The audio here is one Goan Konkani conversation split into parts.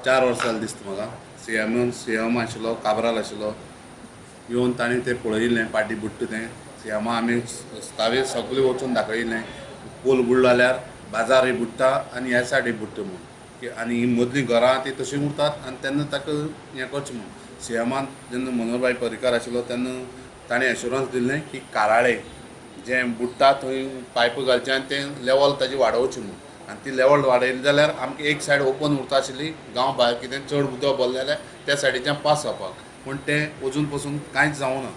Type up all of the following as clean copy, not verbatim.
4 वर्सां जालीं दिसता म्हाका. सी एम आशिल्लो, काब्राल आशिल्लो, येवन ताणें तें पळयिल्लें पाड्डी बुडटा तें. सी एमा आमी सतावे सगळें वचून दाखयिल्लें, पूल बुडलो जाल्यार बाजारय बुडटा आनी ह्या सायडीक बुडटा म्हूण की आनी ही मदलीं घरां ती तशीं उरतात आनी तेन्ना ताका हें करचें म्हूण. सी एमान जेन्ना मनोहरभाई पर्रीकार आशिल्लो तेन्ना ताणें एश्योरन्स दिल्लें की काराळे जें बुडटा थंय पायप घालचें आनी तें लेवल ताजी वाडोवची म्हूण. आनी ती लेवल वाडयली जाल्यार आमकां एक सायड ओपन उरता आशिल्ली, गांव भायर कितें चड उदक भरलें जाल्यार त्या सायडीच्यान पास जावपाक. पूण तें अजून पसून कांयच जावना.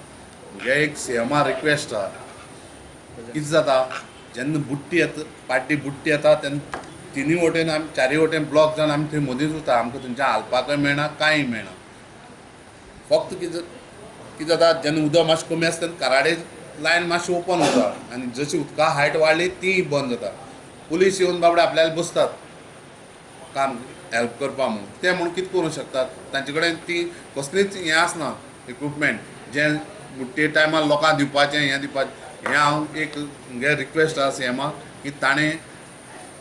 म्हगे एक सी एमा रिक्वेस्ट आहा, कितें जाता जेन्ना बुडटी येता, पाड्डी बुडटी येता तेन्ना तिनूय वटेन आमी चारूय वटेन ब्लॉक जावन आमी थंय मदींच उरता. आमकां थंयच्यान हालपाकय मेळना, कांय मेळना. फक्त कितें कितें जाता, जेन्ना उदक मातशें कमी आसता तेन्ना कराडे लायन मातशी ओपन उरता आनी जशी उदका हायट वाडली ती बंद जाता. पुलीस येवन बाबडे आपल्याला बसतात काम हेल्प करपा म्हूण. ते म्हूण कितें करूंक शकतात? तांचे कडेन ती कसलीच हें आसना इक्विपमेंट जें बुडटे टायमार लोकांक दिवपाचें, हें दिवपाचें. हें हांव एक म्हगे रिक्वेस्ट आसा सी एमाक की ताणें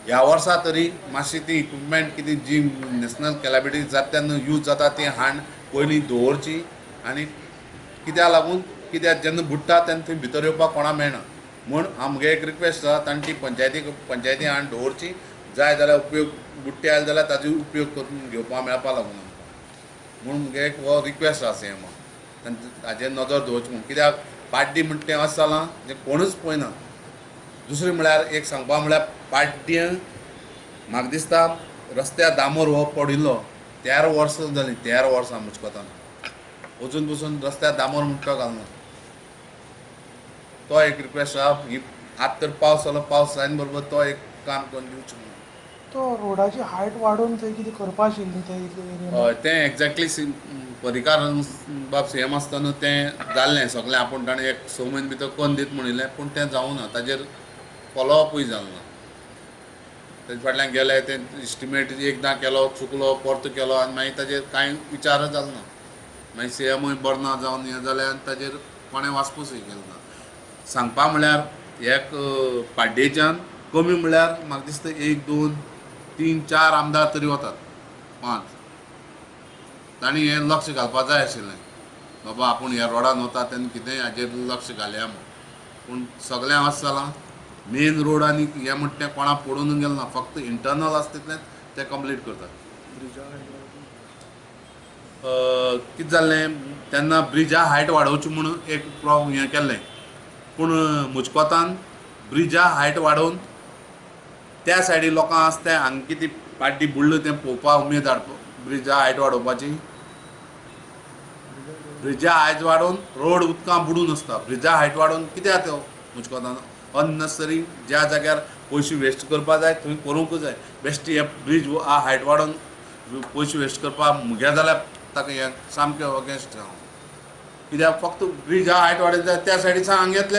ह्या वर्सा तरी मातशी ती इक्विपमेंट कितें जी नॅशनल कॅलॅमिटी जाता तेन्ना यूज जाता ती हाडून पयलीं दवरची. आनी कित्याक लागून कित्याक जेन्ना बुडटा तेन्ना थंय भितर येवपाक कोणाक मेळना म्हूण हांव म्हगे एक रिक्वेस्ट आसा, तांणी ती पंचायती हाडून दवरची. जाय जाल्यार उपयोग बुडटी आयले जाल्यार ताजो उपयोग करून घेवपाक मेळपाक लागून आमकां म्हूण म्हगे एक हो रिक्वेस्ट आसा सी एमाक, तांचे ताजेर नदर दवरची म्हूण. कित्याक पाड्डी म्हणटा तें अशें जालां जें कोणूच पळयना. दुसरें म्हळ्यार एक सांगपा म्हळ्यार पाड्ड्यां म्हाका दिसता रस्त्यार डांबर हो पडिल्लो 13 वर्सां जालीं, 13 वर्सां मुजकोतान अजून पसून रस्त्यार डांबर म्हणटा तो घालना. तो एक रिक्वेस्ट आसा. ही आतां तर पावस जालो, पावस जायना बरोबर तो एक काम करून दिवचें म्हणून. तो रोडाची हायट वाडोवन थंय कितें करपा आशिल्ली ते इतले एरियेन? हय, तें एक्झॅक्टली पर्रीकार बाब सी एम आसतना तें जाल्लें सगळें. आपूण ताणें एक 6 म्हयने भितर करून दीत म्हणिल्लें, पूण तें जावना. ताजेर फॉलोअपूय जालें ना. तेजे फाटल्यान गेले, तें इस्टिमेट एकदां केलो, चुकलो, परतो केलो आनी मागीर ताजेर कांय विचारच जालो ना. मागीर सी एमूय बरो ना जावन हें जालें आनी ताजेर कोणें वासपूसय केली ना. सांगपा म्हळ्यार एक पाड्डेच्यान कमी म्हळ्यार म्हाका दिसता 1 2 3 4 आमदार तरी वतात, 5. तांणी हें लक्ष घालपाक जाय आशिल्लें, बाबा आपूण ह्या रोडान वता तेन्ना कितेंय हाजेर लक्ष घालया म्हूण. पूण सगळें अशें जालां, मेन रोड आनी हें म्हणटा तें कोणाक पडून गेलें ना, फक्त इंटरनल आसा तितलेंच तें कंप्लीट करतात. कितें जाल्लें तेन्ना ब्रिजा हायट वाडोवची म्हूण एक हें केल्लें, पूण मुजकोतान ब्रिजा हायट वाडोवन त्या सायडी लोकांक आसा तें हांगा कितें पाड्डी बुडलो तें पळोवपाक उमेद हाडपा ब्रिजा हायट वाडोवपाची. ब्रिजा हायट वाडोवन रोड उदकां बुडून आसता. ब्रिजा हायट वाडोवन कित्याक तो मुजकोतान अननेसेसरी ज्या जाग्यार पयशे वेस्ट करपा जाय थंय करूंक जाय. बेश्ट हे ब्रिज हायट वाडोवन पयशे वेस्ट करपाक म्हगे जाल्यार ताका हें सामकें अगेन्स्ट हांव. कित्याक फक्त ब्रिज हायट वाडयत जाल्यार त्या सायडीसान हांगा येतले.